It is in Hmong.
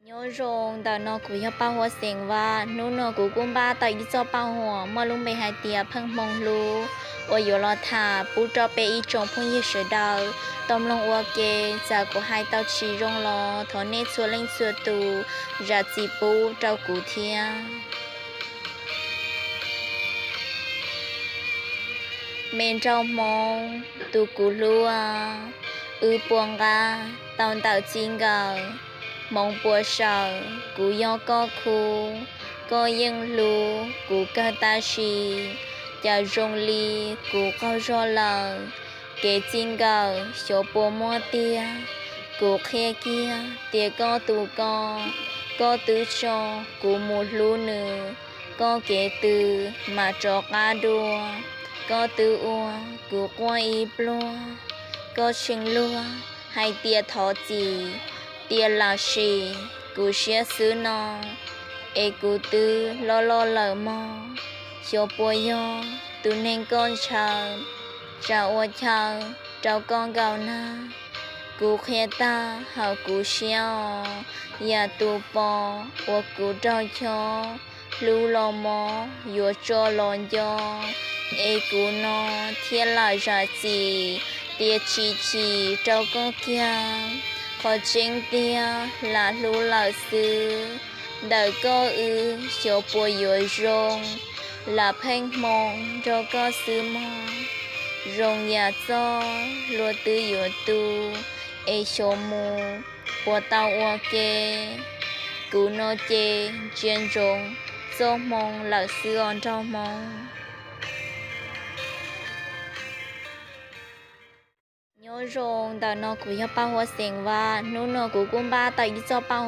Nyob zoo, ntawm no kuv yog Paj Huab xeem Vaj. Hnub no kuv kuj npaj tau ib txoj paj huam muaj lub npe hais tias Pheej Hmoo Hlub uas yuav los tham pub rau peb ib tsoom phooj ywg sawv daws tau mloog ua ke. Txawm kuv hais tau tsis zoo los thov nej txhua leej txhua tus zam txim pub rau kuv thiab. Me nraug Hmoob tus kuv hlub, wb puas nqa tau ntawm txij nkawm? Hmoov puas sawm kuv yog koj khu, koj yeej hlub kuv kawg tab sis cas zoo li kuv qaug zog lawm. Kev txij nkawm xyov puas muaj tiag, kuv qhia kiag tias koj tus ko, koj twb tso kuv mus hlub nws, koj kev twg mam rov qab dua, koj twb ua kuv quaj ib pluag, koj tseem luag hais tias thov txim, tiam lam sim kuv siab xwb no, es kuv twb loj loj lawm mog, xyov puas yog tus neeg koj ntshaw, tsam ua chaw rau koj nkaus nag. Kuv qhia tag hauv kuv siab os, yam tus pos uas kuv raug chob, hlub los mob yuav tso los nco, es kuv no thiaj lam zam txim, tiam tsis chim rau koj kiag. Qhov tseeb tiag lam hlub lawm xwb, ntawm koj wb xyov puas yuav zoo, lam pheej hmoo nrog koj xwb mog. Zoo yam txoj hlua twb yuav tu, es xyov mus puas tau ua ke. Kuv no ces ntsia ntsoov txoj hmoo lawm xwb os nraug Hmoob. Nyob zoo, ntawm no kuv yog Paj Huab xeem Vaj. Hnub no kuv kuj npaj tau ib txoj paj